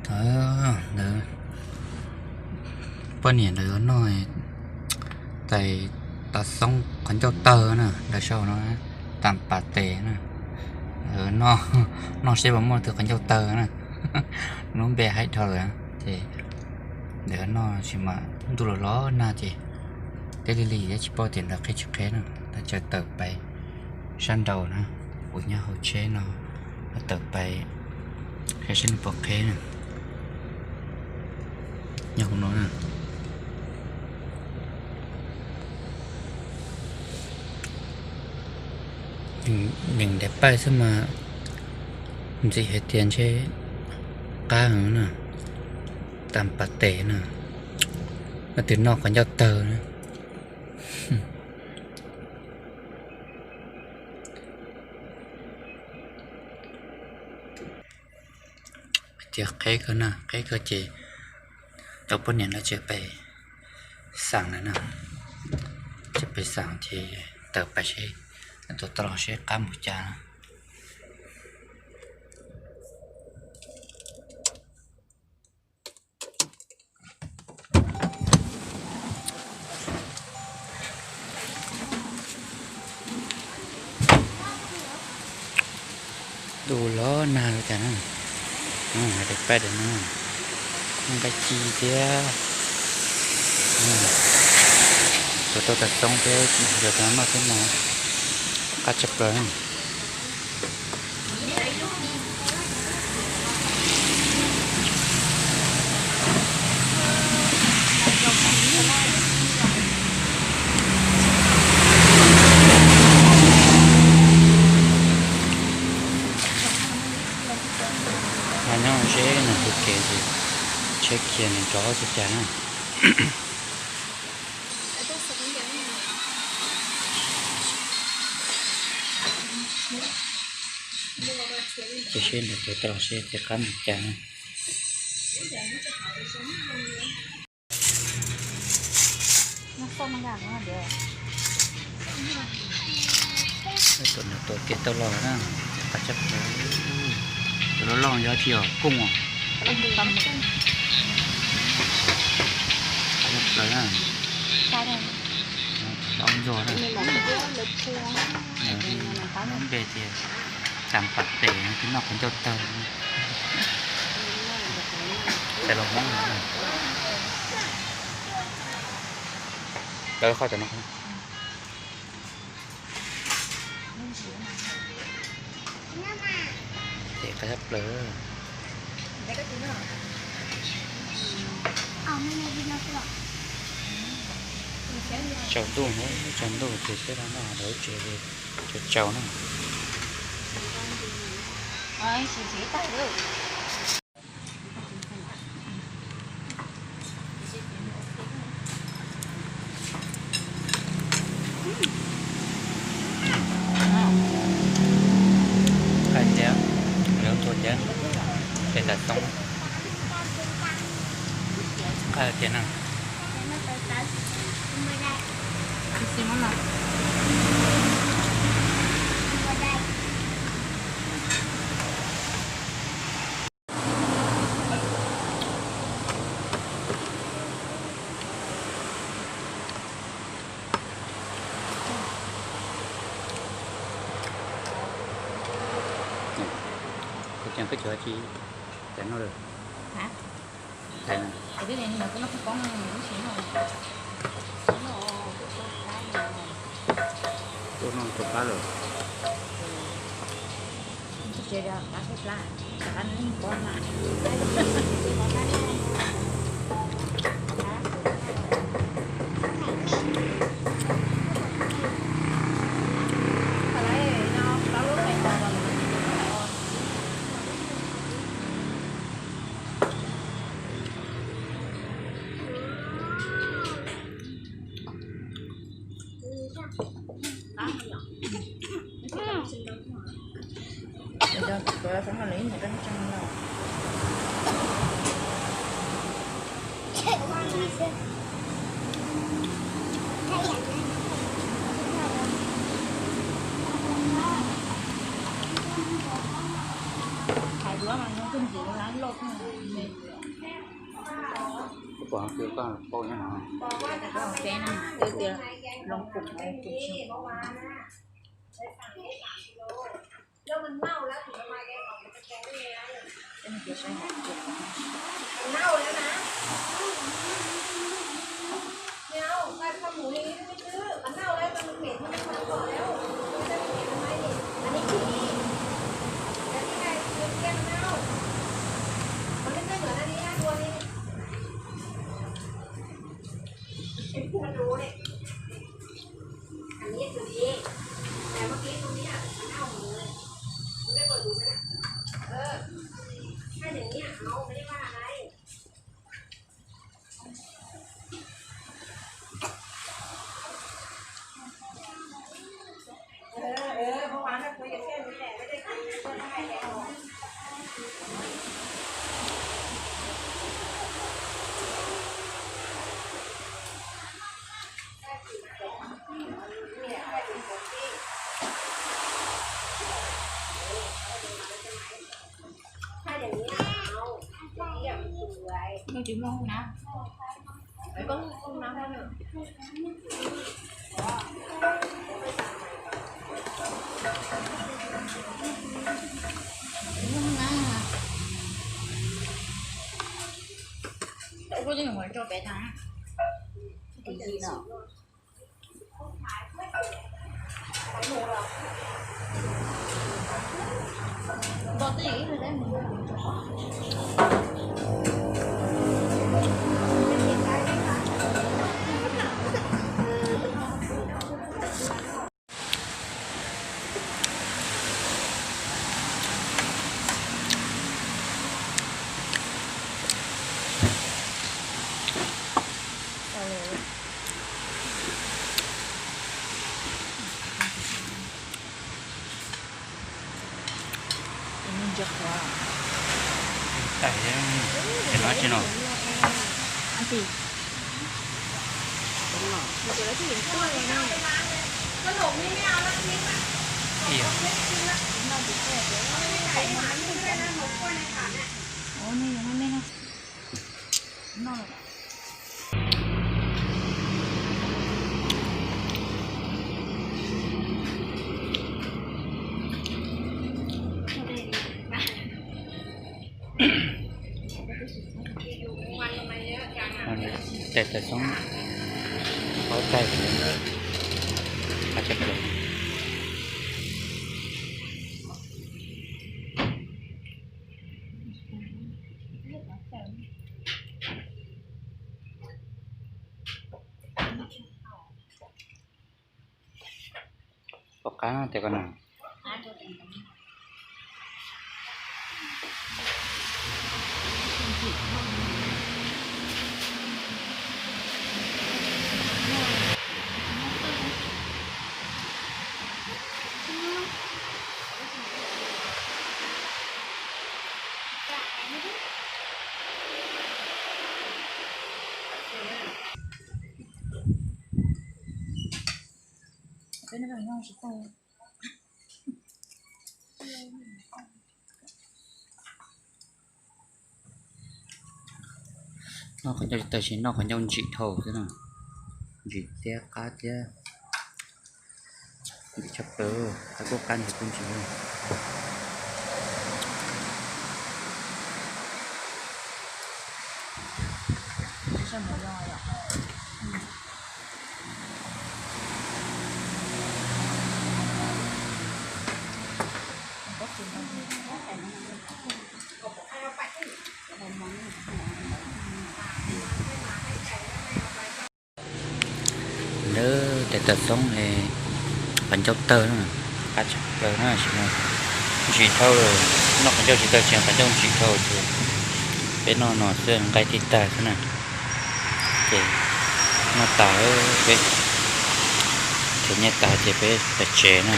Ntawd, poj niam ntawd noj tais tav xoob qhov ncauj tawg na, ntawd sau no, tas pas tes na. Noj seb puas muaj tus qhov ncauj tawg na. Lub npe haib dhau lawm ces ntawd noj tsis mas ntuj los los nag ces teb li li thiab tsis paub tias ntawd qheb tsis qheb na. Tab txawm tawm pais sab nraud na, kuv nyob hauv tsheb no, tawm pais saib seb nws puas qheb na. Nyob hauv no na. Nyeem ntiav paij xwb mas ntxim hais tias ntshe qab heev na, tas pas tes na, leej twg noj qhov ncauj tawg na. Tias qheb kawg na, qheb kawg ces cov poj niam no cia pes xaam lawm na, cia pes xaam ces tawm pais seb, tus tau los seb qab mus cas. Ntuj los nag li cas na, hais tias pab tias no, nqaij ci thiab, tus tau tas xoob thiab, yog tus no noj thiab mas qab tshaj plaws na. Nyob ze nws tus kev ces tsheb khiav nws rov txog cas na. Ces seb nws tus tau los seb tus qab mus cas na. Tus nws tus kev tau los na, qab tshaj plaws. Tus loj loj yog tsis yog kooj os. Qab tshaj plaws na. Ob ntxuag na. Lub npe tias tas pas tes, tus noj qhov ncauj tawg. Tais los Hmoob no. Lawv qhov cov no. Ces qab tshaj plaws. Tsaus ntuj, tsaus ntuj ces seb no noj lawv tsev li, tsaus tsaus na. Qab tiag, lawv tua tiag, tes tas xoob. Qab tiag na. Kuv ceev koj cov tsis tau noj lawm. Tuaj noj rau qab lawm. Koj pom hauv twg koj paub nyob no. Peb no, twb tias loo pum, Tais, tais no tsis no. Tais taws xoob ob taig, qab tshaj plaws. Pom qab tias koj na. Noj qhov ncauj tsis tawg, noj qhov ncauj ntsim dhau xwb na. Ntsim thiab qab thiab. Ntsim tshaj plaws, qab kuj qab ntsim kuj ntsim. Lawv tais taws xoob es qhov ncauj tawg na, qab tshaj plaws na, ntsim dhau lawm. Noj qhov ncauj tsis tawg ces qhov ncauj ntsim dhau ces peb noj no xwb nqaij thiaj tag xwb na. Ces noj tas peb, ces nyiaj tas ces peb pais tsev na.